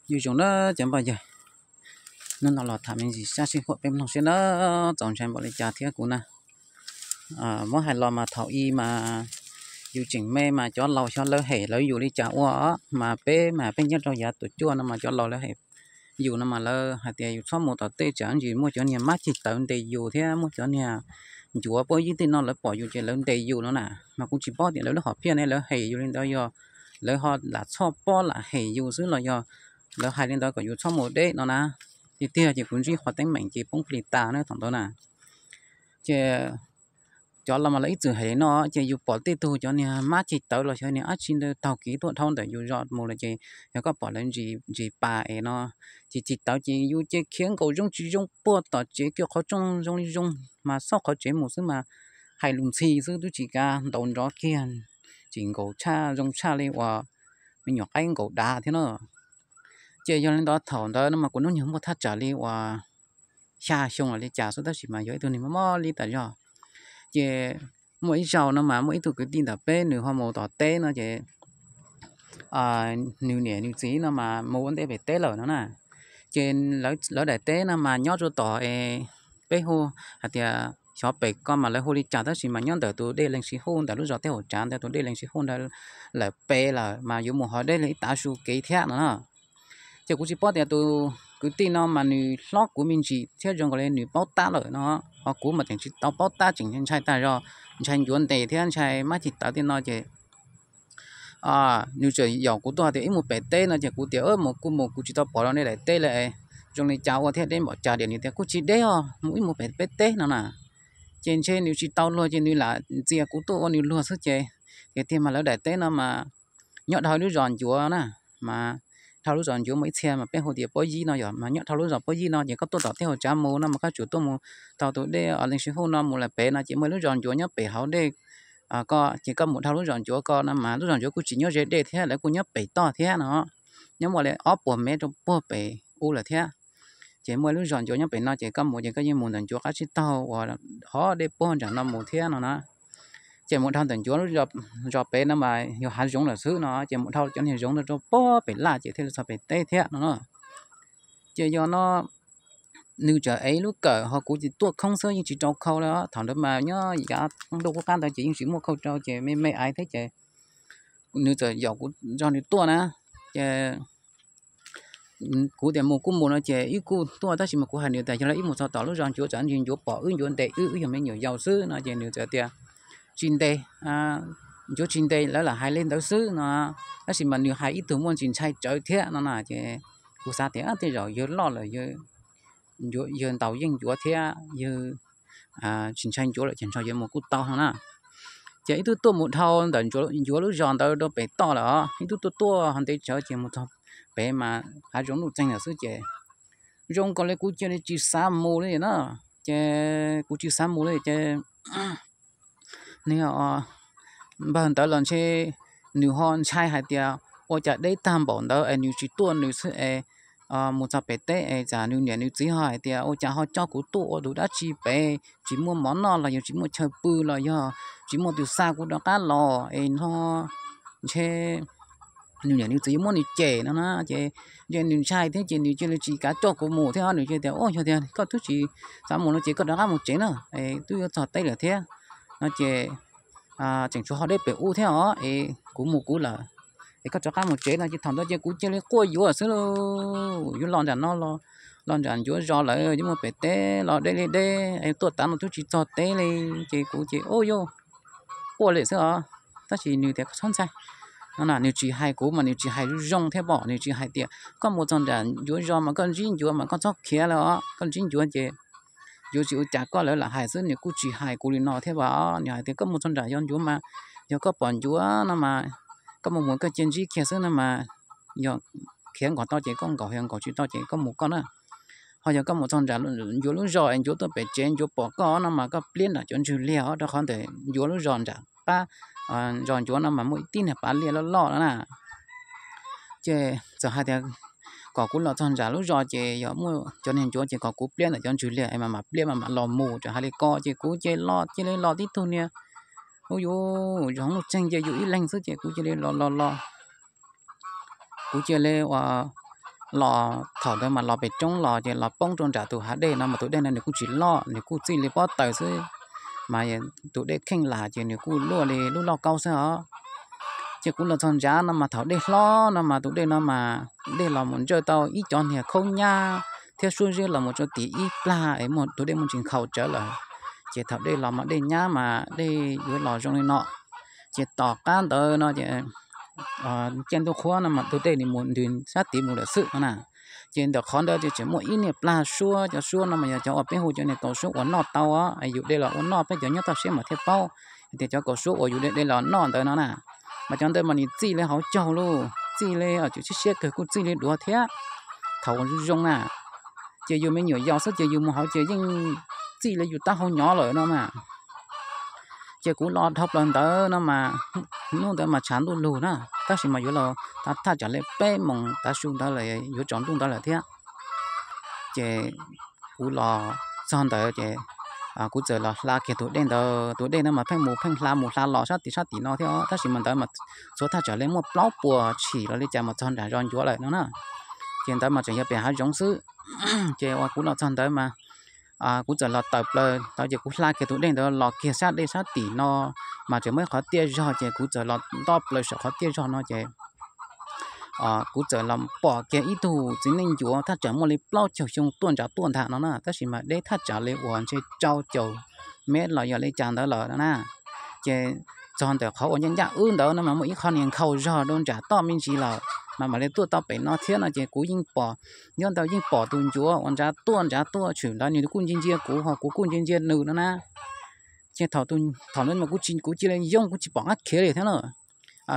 Yus zoo na cov npawg yawg, hnub no los tham me ntsis sab sij huam peb mloog seb na, txaus ntshai npaum li cas thiab kuv na. Muab hais los mas thaum i mas yus tseem me mas cov laus xyov lawv hem lawv yus li cas ua, mas peb mas peb nyob rau yav tuam cuaj no mas cov laus lawv hem yus no mas lawv hais tias yus txhob mus tom tej tsam ntsis muaj cov niag mab ceg tawv ntes yus thiab muaj cov niag ncuav pob yib tej no lawv pom yus ces lawv ntes yus no na. Mas kuv tsis paub tias lawv lub hom phiaj ne lawv hem yus li ntawd yog lawv ho lam txhoj pob lam hem yus xwb los yog lawv hais li ntawd kom yus txhob mus deb no na. Tiag tiag ces kuv ntsib qhov teeb meem ces poob plig tas na thaum ntawd na. Ces cov laus mas lawv ib txwm hais li no, ces yus pom tej tug cov niag mab ceg tawv los xyov niag dab tsi ntawd taug kev tuaj dhau ntawm yus zos mus lawm ces yog koj pom lawv ntsis pas es no ces ceg tawv ces yus ces khiav nkaum zoo tsis zoo puag tom tsev kiag qhov rooj zoo li zoo mas xauj qhov tsev mus xwb mas hais lus ntxhi xwb twb tsis kav ntaus nrov kiag, tsis nkaum tshaj zoo tshaj li uas me nyuam qaib nkaum dav thiab na. Ces yog li ntawd thaum ntawd no mas kuv hnub nyoog muaj thaj tsam li uas xya xyoo los li cas xwb tab sis mas yog ib tug neeg mob mob li tas zog. Ces muaj ib zaug no mas muaj ib tug kwv tij ntawm peb nws ho mus tom teb no ces nws niam nws txiv no mas mus ua ntej pem teb lawm no na. Ces lawv daim teb no mas nyob rau tom es peb hu hais tias xyov pem ko mas lawv hu li cas tab sis mas nyob ntawm tus dej Leej Sib Huj ntawm lub zos Teb Hauv Tsav ntawd tus dej Leej Sib Huj ntawd lawm pem lawm mas yuav mus hauv dej li ib tav su kev thiab no na. Ces kuv tsis paub tias tus kwv tij no mas nws hlob kuv me ntsis thiab zoo nkaus li nws paub tab lawm no, ho kuv mas tseem tsis tau paub tab tseem ntshai tag zog, ntshai ncuav ntes thiab ntshai mab ceg tawv tej no ces nws txawm yaum kuv tuaj tias ib mus pem teb no ces kuv tias mus kuj mus kuv tsis tau pom rau nej daim teb li, zoo li cas ua thiab deb npaum cas diam nws tias kuj tsis deb os mus ib mus pem peb teb no na. Ces ntshe nws tsis tau luag ces nws lam ntxias kuv tuaj ua nws luag xwb ces, ces tiag mas lawv daim teb no mas nyob dhau lub zos ncuav na, mas dhau lub zos ncuav mus ib txhia mas peb hu tias pob yib no yog mas nyob dhau lub zos pob yib no ces koj tuaj tom Teb Hauv Tsav mus no mas koj tsuas tuaj mus tau tus dej Leej Sib Huj no mus lawm pem no ces muaj lub zos ncuav nyob pem hauv dej ko ces koj mus dhau lub zos ncuav ko no mas lub zos ncuav kuj tsis nyob ze dej thiab lawv kuj nyob pem toj thiab no, nyob muaj li ob puas mev rau puag pem ub lawm thiab. Ces muaj lub zos ncuav nyob pem no ces koj mus ces koj yeej mus ntawm ncuav qab tsib taug uas hov dej puag nram no mus thiab no na. Ces mus dhau ntawm ncuav lub zos pem no mas yog hav zoov lawm xwb no ces mus dhau cov niag zoov no rau puag pem laj ces thiaj li txog pem teb thiab no na. Ces yog no nws txawm ev lub kawm ho kuv ces tuaj khoob xwb yeej tsis rau khau li. Thaum ntawd mas nyob yav ntuj qub qab ntawd ces yeej tsis muaj khau rau ces me me aiv thiab ces nws txawm yaum kuv nrog nws tuaj na. Ces kuv tias mus kuj mus no ces ib kuj tuaj tab sis mas kuv hais nws tias yog li ib mus txog tom lub zos ncuav tsam ntsis ncuav pom wb ncuav ntes wb, wb yog me nyuam yaus xwb no ces nws txawm tias tsis ntes, ncuav tsis ntes lawv lam hais li ntawd xwb no. Tab sis mas nws hais ib tug muaj ntsis ntshai tsawv thiab no na ces kuv xav tias tej zaum yawg loj lawm, yawg ntaus yeej ncuav thiab yawg tsis ntshai ncuav lawm ces ntshe yuav mus kuj tau no na. Ces ib tug tuaj mus dhau ntawm ncuav lub zos ntawd rau pem toj lawm os, ib tug tuaj tuaj ho ntev tsawv ces mus txog pem mas hav zoov nuj txeeg lawm xwb ces zoo nkaus li kuv cia li tsis xav mus li na. Ces kuv tsis xav mus li ces nws npawg ntawd los ntshe nws ho ntshai hais tias ua cas deb tag npaum ntawd es nws tsis tuaj nws xwb es mus txog pem teb es tsam nws niam nws txiv ho hais tias ua cas ho coj kuv tuaj ua tus dab tsi pem, tsis muaj mov noj los yog tsis muaj chaw pw los yog tsis muaj tus xa kuv rov qab los es no ntshe nws niam nws txiv yuav muab nws cem no na. Ces ntshe nws ntshai thiab ces nws cia li tsis kav coj kuv mus thiab, nws cia tias, Ua yog tias koj twb tsis xav mus no ces koj rov qab mus tsev na, twb yuav txog teb lawm thiab no ces tseem tshuav ho deb pem ub thiab os, es kuv mus kuv lawm, es koj rov qab mus tsev no ces thaum ntawd ces kuv cia li quaj yuav xwb lauj. Yuav los nram no, los nram ncuav zos lawm, yuav mus pem teb los deb li deb, tuaj tav no twb tsis txog teb li, ces kuv ces ua yuav quaj li xwb os. Tab sis nws tias koj txhob ntshai no na, nws tsis hais kuv mas nws tsis hais zoo zoo thiab pom, nws tsis hais tias koj mus txog nram ncuav zos mas koj ntsib ncuav mas koj txhob khiav lawm os, koj ntsib ncuav ces yuav tsis ua cas, koj lawv lam hais xwb, nws kuj tsis hais kuv li no thiab as. Nws hais tias koj mus txog nram yog ncuav mas, yog koj pom ncuav no mas koj mus mus koj cia ntsib kiag xwb no mas, yog khiav nkaus tau ces koj nkaus, yog nkaus tsis tau ces koj mus koj na. Ho yog koj mus txog nram ncuav lub zos es ncuav tuaj pem tsev ncuav pom koj no mas koj pliab nram cov ntswg liag os, rau qhov ntawm ncuav lub zos nram qab zos ncuav no mas muaj ib tib niag pav liaj loj loj no na. Ces txawm hais tias kom kuv los txog nram lub zos ces yog muaj cov niag ncuav ces kom kuv pliab ntawm cov ntswg liag es mam mam pliab mam mam los mus, txawm hais li ko ces kuv cia li los tib tug niag, ua yuav zoo nuj txeeg ces yus ib leeg xwb ces kuv cia li los los los, kuv cia li ua los thaum ntawd mas los pem roob los ces los poob rau nram tus hav dej no mas tus dej no nws kuj tsis loj, nws kuj txij li pob taws xwb, mas tus dej kheej lam ces nws kuj luaj li lub lauj kaub xwb os. Ces kuv los txog nrad no mas thaum dej hlob no mas tus dej no mas dej los mus ntsawj tau ib cov niag khaub nyab thiab suab zeb los mus rau tim ib plag es tus dej muaj ntsis nkhaus tsawv lawm. Ces thaum dej los mas dej nyab mas dej yuav los zoo li no. Ces tom qab ntawd no ces ciaj ntuj qhuav no mas tus dej nws mus ntws sab tid mus lawm xwb no na. Ces ntawm qhov ntawd ces tseem muaj ib niag plag suab, cov suab no mas yog cov uas peb hu cov niag kaus suab uas noj tau, yus de los ua noj, peb cov nyob toj siab mas thiaj paub tias cov kaus suab uas yus de los noj ntawd no na. Mas cov ntawd mas nws txij li hauv caug lauj, txij li, tswm siab siab kawg kuj txij li duav thiab. Thaum zoo zoo na, ces yus me nyuam yaus xwb ces yus mus hauv ces yeej txij li yus taub hau nyov lawm no mas. Ces kuv los dhau plaws ntawd no mas, hnub ntawd mas tshav ntuj lug na, tab sis mas yuav los thaj tsam li peb moos tav su ntawd lawm, yuav tsaus ntuj ntawd lawm thiab. Ces kuv los txog ntawd ces kuv txawm los hla kiag tus dej ntawd, tus dej ntawd mas pheej mus pheej hla mus hla los sab tim sab tim no thiab, tab sis mas ntawd mas txhua thaj tsam li muaj plaub puas tshim los li cas mas txog nram zos ncuav lawm no na. Ces ntawd mas tseem yog pem hav zoov xwb. Ces uas kuv los txog ntawd mas kuv txawm los tawm plaws ntawd ces kuv hla kiag tus dej ntawd los kiag sab dej sab tim no, mas tseem muaj ib qhov tiaj zog ces kuv txawm los nto plaws saum qhov tiaj zog no ces kuv txawm los pom kiag ib tug txiv neej ncuav thaj tsam muaj li plaub caug xyoo tuaj nram tuaj ntag no na, tab sis mas deb thaj tsam li uas ntshe rau caum mev los yog li cas ntawd lawm no na. Ces txog ntawm qhov uas ncaj ncaj wb ntawd no mas muaj ib qhov niag nkhaus zog rau nram toj me ntsis lawm, mas mam li tuaj tau pem no thiab no ces kuv yeej pom, nyob ntawd yeej pom tus ncuav uas nrad tuaj nrad tuaj tshwm ntawd, nws kuj ntsia ntsia kuv ho kuv kuj ntsia ntsia nws no na. Ces thaum ntawd mas kuv cia li yoo kuv tsis pom qab khiav li thiab na.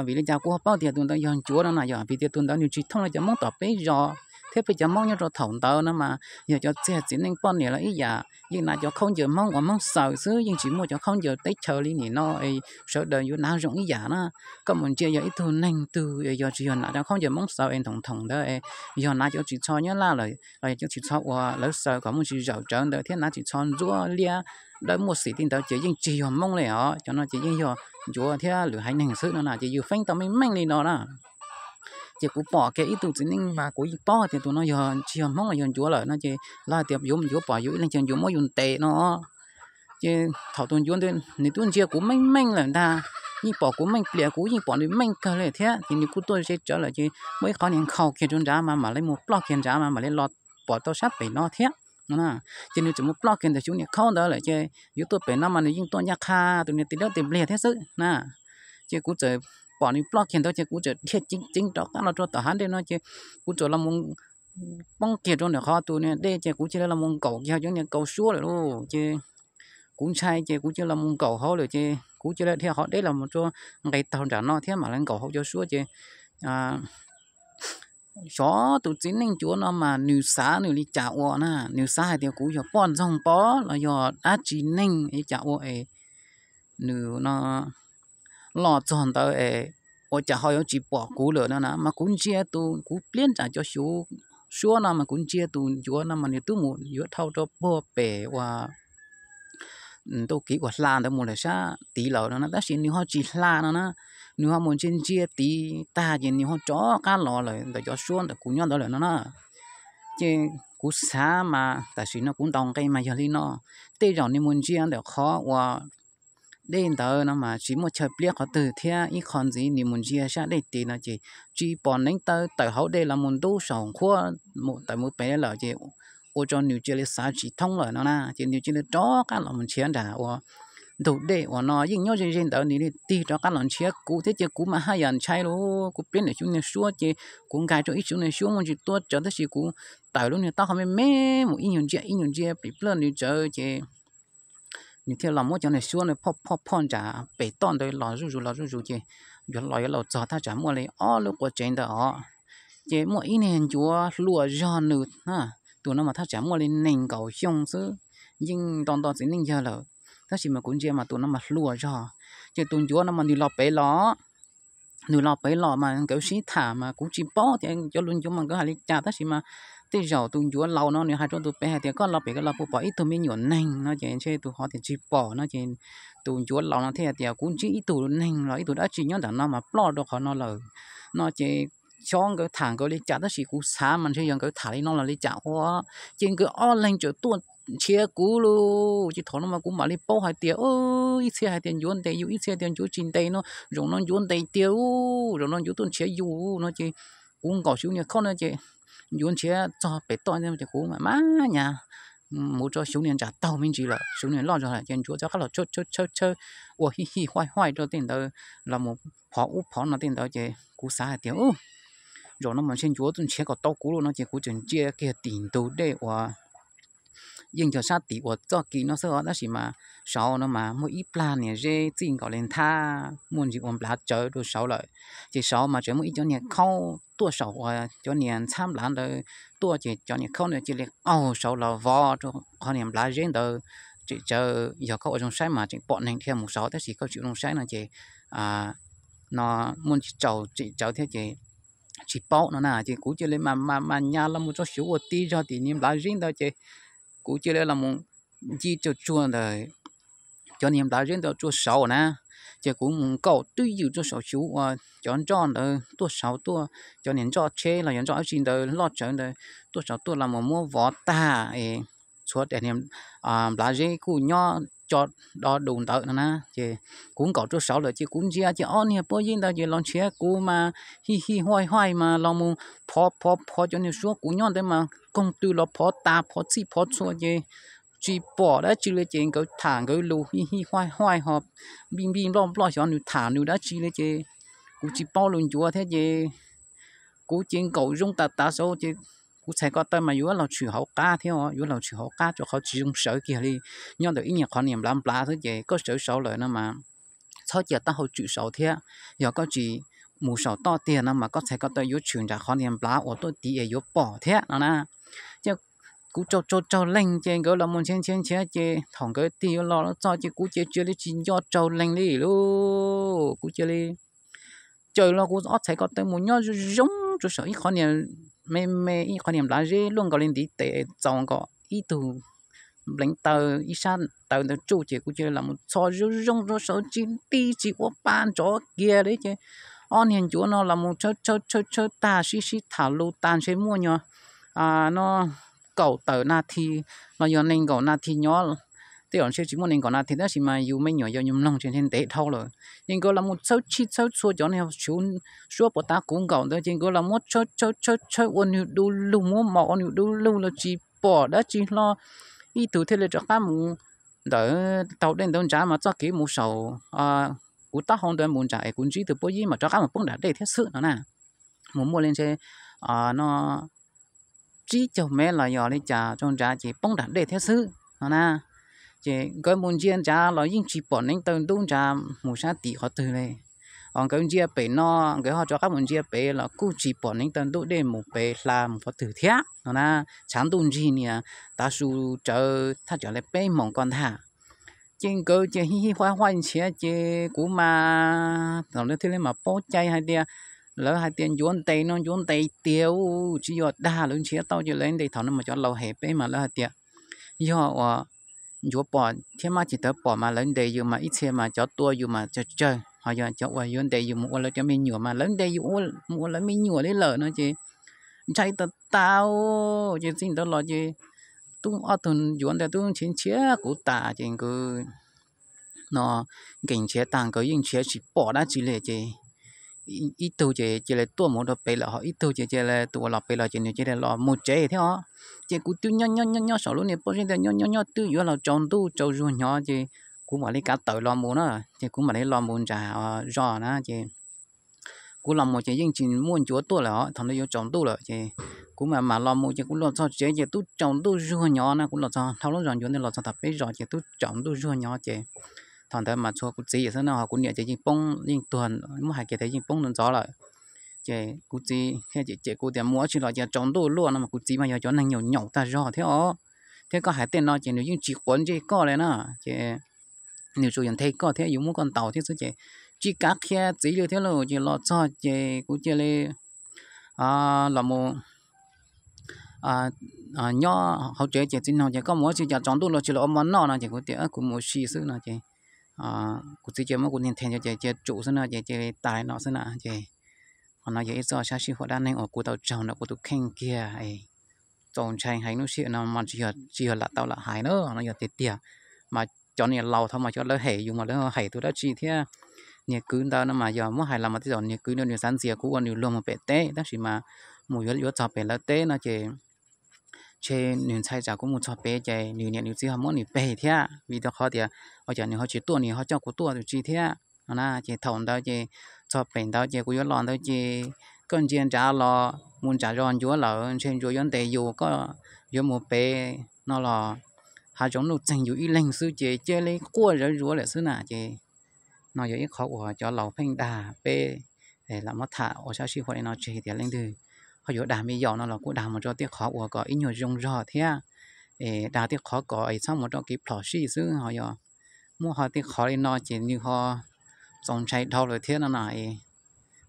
Vim li cas kuv ho paub tias tus ntawd yog ncuav no na, yog vim tias tus ntawd nws tsis thooj li cov Hmoob tom peb zos, thiab peb cov Hmoob nyob rau thaum ntawd no mas yog cov txiag txiv neej poj niam los ib yam yeej hnav cov khaub ncaws Hmoob uas Hmoob xaws xwb, yeej tsis muaj cov khaub ncaws teb chaws li nim no es sawv daws yuav hnav zoo ib yam na. Koj mus ntsia yog ib tug neeg twg yog tsis yog hnav cov khaub ncaws Hmoob xaws es nthoom nthoom ntawd es yog hnav cov tsis txho nyob laj lawm los yog cov tsis txho uas lawv xaws kom muaj tsis zawm tsawv ntawd thiab hnav tsis txho ntxuav liab dawb muaj xim li ntawd ces yeej tsis yog Hmoob li os. Cov no ces yeej yog ncuav thiab lwm haiv neeg xwb no na, ces yus feeb tau meej meej li no na. Ces kuv pom kiag ib tug txiv neej mas kuv yeej paub hais tias tus no yog tsis yog Hmoob los yog ncuav lawm no ces lawv hais tias yuav ncuav pom yus ib leeg ces ncuav muab yus ntes no. Ces thaum tus ncuav ntawd nws twb ntsia kuv meej meej lawm ntag, yeej pom kuv meej plias, kuv yeej pom nws meej kawg li thiab, ces nws kuj tuaj ze tsawv lawm ces muaj ib qhov niag nkhaus kiag rau nrad mas mam li mus ploj kiag nrad mas mam li los pom tau sab pem no thiab no na. Ces nws txawm mus ploj kiag ntawm xyov niag khaub ntawd lawm ces yuav tuaj pem no mas nws yeej tuaj ncaj qha tus niag tis dawb tis npliag thiab xwb na. Ces kuv txawm pom nws ploj kiag ntawd ces kuv txawm dhia ceev ceev rov qab los rau tom hav dej no ces kuv txawm los mus poob kiag rau ntawm qhov tus niag dej ces kuv cia li los mus nkaum kiag cov niag kaus suab lawm lauj. Ces kuv ntshai ces kuv cia li los mus nkaum hauv lawm ces kuv cia li dhia qhov deb los mus rau nqes taug nram no thiab mam li nkaum hauv cov suab ces xyov tus txiv neej ncuav no mas nws xav nws li cas ua na, nws xav hais tias kuv yog poj ntxoog pov los yog dab tsi neeg li cas ua es nws no los txog ntawd es ua cas ho yuav tsis pom kuv lawm no na. Mas kuv ntsia tus, kuv pliab nram cov xyuv suab no mas kuv ntsia tus ncuav no mas nws twb mus yuav dhau rau puag pem uas ntuj kev uas hla ntawd mus lawm sab tid lawm no na, tab sis nws ho tsis hla no na. Nws ho mus ntsia ntsia tid tag ces nws ho rov qab los lawm ntawm cov suab ntawm kuv nyob ntawd lawm no na. Ces kuv xav mas tam sim no kuv ntaus nqe mas yog li no, tej zaum nws mus ntsia ntawm qhov uas dej ntawd no mas tsis muaj chaw pliab qhov twg thiab ib qho ntxiv nws mus ntsia sab dej tid no ces tsis pom neev taw tawm hauv dej los mus ntub saum nqhuab tawm mus pem lawm ces ua rau nws cia li xav tsis thoob lawm no na. Ces nws cia li rov qab los mus nrhiav nram uas ntug dej uas no yeej nyob ze ze ntawd, nws li tig rov qab los nrhiav kuv thiab ces kuv mas haj yam ntshai lauj. Kuv pliab ntawm xyov niag suab ces kuv nkag rau ib xyov niag suab muaj ntsis tuab tsawv tab sis kuv tawm lub niag taub hau me me mus ib nyuag ntsia ib nyuag ntsia pim plawj nws tsawv ces nws thiaj los muab cov niag suab ntawd phoj phoj phoj nram pem toj ntawd los zuj zus los zuj zus ces yuav los yuav los txog thaj tsam muaj li ob lub quav tsev ntawd os. Ces muaj ib niag ncuav hluas zog nws, tus no mas thaj tsam muaj li nees nkaum xyoo xwb, yeej nto nto txiv neej yawg lawm, tab sis mas kuv ntsia mas tus no mas hluas zog. Ces tus ncuav no mas nws los pem los, nws los pem los mas nkawd sib tham mas kuv tsis paub tias cov lus ncuav mas nkawd hais li cas tab sis mas tej zaum tus ncuav laus no nws hais rau tus pem hais tias koj los pem koj los puas pom ib tug me nyuam neeg no ces ntshe tus hov tias tsis pom no ces tus ncuav laus no thiaj hais tias kuv ntsib ib tug neeg los ib tug dab tsi nyob ntawm no mas ploj rau qhov no lawm no ces xyov nkawd tham nkawd li cas tab sis kuv xav mas ntshe yog nkawd tham li no los li cas ua, ces nkawd ob leeg txawm tuaj nrhiav kuv lauj. Ces thaum no mas kuv mam li paub hais tias ib txhia hais tias Ncuav ntes yus, ib txhia tias Ncuav tsis ntes no, zaum no Ncuav ntes tiag lauj, zaum no Ncuav tuaj nrhiav yus no ces kuv nkaum Suv niag khaub no ces Ncuav nrhiav txog pem toj ces kuv mam maj nyas mus rau Suv niag ntsam taug me ntsis lawm, Suv niag loj zog lawm ces Ncuav rov qab los tshawb tshawb tshawb ua hij hij haij haij rau tej ntawd los mus phov ub phov no tej ntawd ces kuv xav hais tias zaum no mas ntshe Ncuav tuaj nrhiav kom tau kuv lauj no ces kuv tseem ntsia kiag tim ntug dej uas yeej yog sab tim uas txoj kev no xwb os, tab sis mas saud no mas muaj ib plag niag zeb txij nkaus li nthab muaj ntsis ua nplav tsawv rau saud lawm. Ces saud mas tseem muaj ib cov niag khaub tuaj saum uas cov niag ntxhab nplav ntawd tuaj ces cov niag khaub ntawd cia li qaug saud los vov rau qhov niag nplav zeb ntawd. Tseem tsawv, yog koj ua zoo saib mas tseem pom neeg dhia mus saud tab sis koj tsis ua zoo saib no ces no muaj ntsis tsaus tseem tsawv thiab ces tsis paub no na. Ces kuv cia li mas mas mas nyas los mus txog xyuv ua tib zog tim niag nplav zeb ntawd ces kuv cia li los mus nce tsuag tsuag ntawm cov niag nplav zeb ntawd tsuag saud na. Ces kuv mus nkaum twb ywm tsuag saud xyuv uas cov nroj ntawd tuaj saud tuaj, cov niag nroj tsheb los yog nroj dab tsi ntawd loj tsawv ntawd tuaj saud tuaj los mus muab vov tag es txhua tes niag nplav zeb kuj nyob co do du ntawd no na. Ces kuv nkaum rau saud lawm ces kuv ntsia ces ob niag pob zeb ntawd ces los nrhiav kuv mas hij hij haij haij mas los mus phov phov phov cov niag suab kuv nyob ntawd mas koog tw los phov tas phov txhij phov txhua ces tsis pom dab tsi li ces nkawd tham nkawd lus hij hij haij haij ho npij npij nploj nploj xyov nws tham nws dab tsi li ces kuv tsis paub lus Ncuav thiab ces kuv ces nkaum zoo tas tav saud ces kuv txhais ko taw mas yuav los tshwm hauv qab thiab os, yuav los tshwm hauv qab rau qhov tsis zoo sawv kiag li. Nyob ntawm ib nyuag qhov niag nplav nplav xwb ces koj sawv saud lawm no mas txhob cia taub hau tswm saud thiab. Yog koj tsis mus saum toj tiag no mas koj txhais ko taw yuav tshwm nram qhov niag nplav uas tuaj tid es yuav pom thiab no na. Ces kuv tsaug tsaug tsaug leeg ces nkawd los mus nrhiav nrhiav nrhiav ces thaum nkawd tig yuav los txog ces kuv ces cia li tsis nco tsaug leeg li lauj. Kuv cia li caws los kuv ob txhais ko taw mus nyob zoo zoo rau saum ib qhov niag me me ib qhov niag nplav zeb luaj nkaus li ntiv tes txaus nkaus ib tug npleev taw ib sab taw ntawd tsuj ces kuv cia li los mus txhos zoo zoo rau saud tsis nti tsis ua pa nrov kiag li ces ob niag Ncuav no los mus tshawb tshawb tshawb tshawb tag sib sib tham lus tag ntshe muaj nyuag no kaum tawm nas this los yog nees nkaum nas this nyob. Tej zaum ntshe tsis muaj nees nkaum nas this tab sis mas yus me nyuam yog yus mloog ces ntshe ntev dhau lawm. Ces nkawd los mus txhawb txhij txhawb txhua cov niag suab puas tab kuv nkaum ntawd ces nkawd los muab tshawb tshawb tshawb tshawb ua nws du lug, muab mos ua nws du lug los tsis pom dab tsi hlo. Ib tug thiaj li rov qab mus ntawm taug dej ntawd nrad mas txoj kev mus saum kuv taub hau ntawd mus nrad es kuv ntsib tus pob zeb mas rov qab mus poob nram dej thiab xwb no na. Mus muaj li ntshe no tsib caug mev los yog li cas rau nrad ces poob nram dej thiab xwb no na. Ces nkawd mus ntsia nrad los yeej tsis pom neev taw ntub nrad mus sab tim qhov twg li. Os nkawd ntsia pem no, nkawd ho rov qab mus ntsia pem los kuj tsis pom neev taw ntub dej mus pem hla mus qhov twg thiab no na. Tshav ntuj ntsig nias tav su rawv thaj tsam li peb moos ko ntag. Ces nkawd ces hij hij huaj huaj nrhiav ces kuv mas thaum ntawd thiaj li mas paub cai hais tias lawv hais tias Ncuav ntes no Ncuav ntes tiag, tsis yog dag, lawv nrhiav tau ces lawv ntes. Thaum no mas cov laus hem peb mas lawv hais tias yog uas Ncuav pom thiab Mab Tsis Tawv pom mas lawv ntes yus mas ib txhia mas cov tua yus mas tsawg tsawg, ho yog cov uas yuav ntes yus mus ua lawv cov me nyuam mas lawv ntes yus mus ua lawv me nyuam li lawm no ces ntshai tas tas. Ces txij ntawd los ces tub ob tug Ncuav ntawd twb nrhiav nrhiav kuv tas ces nkawd no nkees nrhiav tag nkawd yeej nrhiav tsis pom dab tsi li ces ib tug ces cia li tuaj mus rau pem lawm, ho ib tug ces cia li tus uas los pem los ces nws cia li los mus tsev thiab os. Ces kuv twb nyob nyob nyob nyob saum lub niag pob zeb ntawd nyob nyob nyob twb yuav los tsaus ntuj tsaus zuag nyob ces kuv mam li kav tawm los mus na. Ces kuv mam li los mus nram zos na ces kuv los mus ces yeej tsis muaj Ncuav tuaj lawm os, thaum ntawd yuav tsaus ntuj lawm ces kuv mam mam los mus ces kuv los txog tsev ces twb tsaus ntuj zuag nyob na. Kuv los txog dhau lub zos Ncuav ntawd los txog tom peb zos ces twb tsaus ntuj zuag nyob ces thaum ntawd mas txhua kuv txiv xwb na, ho kuv niam ces yeej poob yeej tuag, muab hais kiag tias yeej poob ntau ntxov lawm. Ces kuv txiv thiaj cem cem kuv tias mus ua tsi los ces tsaus ntuj luaj no mas kuv txiv mas yog cov neeg nyaum nyaum tag zog thiab os, thiab koj hais tej no ces nws yeej tsis quav ntsej koj li na. Ces nws tsuas yog nthe koj thiab yuav muab koj ntaus thiab xwb ces tsis kav qhia txiv li thiab lauj. Ces los txog ces kuv cia li los mus nyob hauv tsev ces txiv nug ces koj mus ua tsi cas tsaus ntuj luaj tsis los ua mov noj no ces kuv tias kuv mus ua si xwb no ces kuv txiv cia muab kuv nthe nthe ces cia tsum xwb no ces cia li tas no xwb na ces No yog ib txoj sab sij huam dab neeg uas kuv tau raug ntawm kuv tus kheej kiag. Txaus ntshai heev, lub sij hawm no mas tsis yog lam tau lam hais na, no yog tiag tiag. Mas cov niam laus thaum mas cov lawv hem yus mas lawv hais tus dab tsi thiab. Niag kwv ntawd no mas yog muab hais los mas tej zaum niag kwv no nws xav ntxias kuv ua nws luag mus pem teb, tab sis mas mus yuav yuav txog pem lawv teb no ces ntshe nws ntshai tsam kuv mus txog pem ces nws niam nws txiv ho muab nws peg thiab, vim rau qhov tias ua cas nws ho tsis tuaj, nws ho coj kuv tuaj tus tsi thiab no na. Ces thaum ntawd ces txog pem ntawd ces kuv yuav los ntawd ces koj ntsia nrad los mus nram zos ncuav lawm, ntshe ntsuav yuav ntes yus, koj yuav mus pem no los hav zoov nuj txeeg yus ib leeg xwb ces cia li quaj zawv zuav lawm xwb na. Ces no yog ib qhov uas cov laus pheej dag peb, lam muab tham ua sab sij huam li no tseg tias leej twg ho yuav dag me yaus no los kuj dag mus rau tej qhov uas kom ib nyuag zoo zog thiab, es dag tej qhov kom es txhob mus rau kev plhom sij xwb ho yog muab ho tej qhov li no ces nws ho txaus ntshai dhau lawm thiab no na.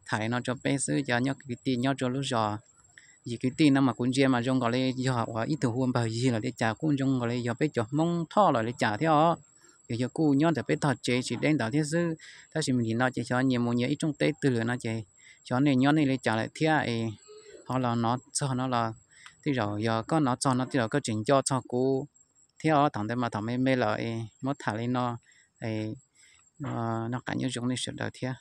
Tham li no rau peb xwb, cov nyob kwv tij nyob rau lub zos, yim kwv tij no mas kuv ntsia mas zoo nkaus li yog uas ib tug hu ua npawg Yig los li cas, kuj zoo nkaus li yog peb cov Hmoob Thoj los li cas thiab os. Yog, yog kuj nyob ntawm peb tog tsev tsis deb ntawd thiab xwb, tab sis me ntsis no ces xyov nyias mus nyias ib rooj teb twg lawm no ces xyov nej nyob nej li cas lawm thiab es ho los hnov txog no los tej zaum yog koj hnov txog no tej zaum koj tseem nco txog kuv thiab os. Thaum ntawd mas thaum me me lawm es muab tham li no, noj qab nyob zoo nej sawv daws thiab.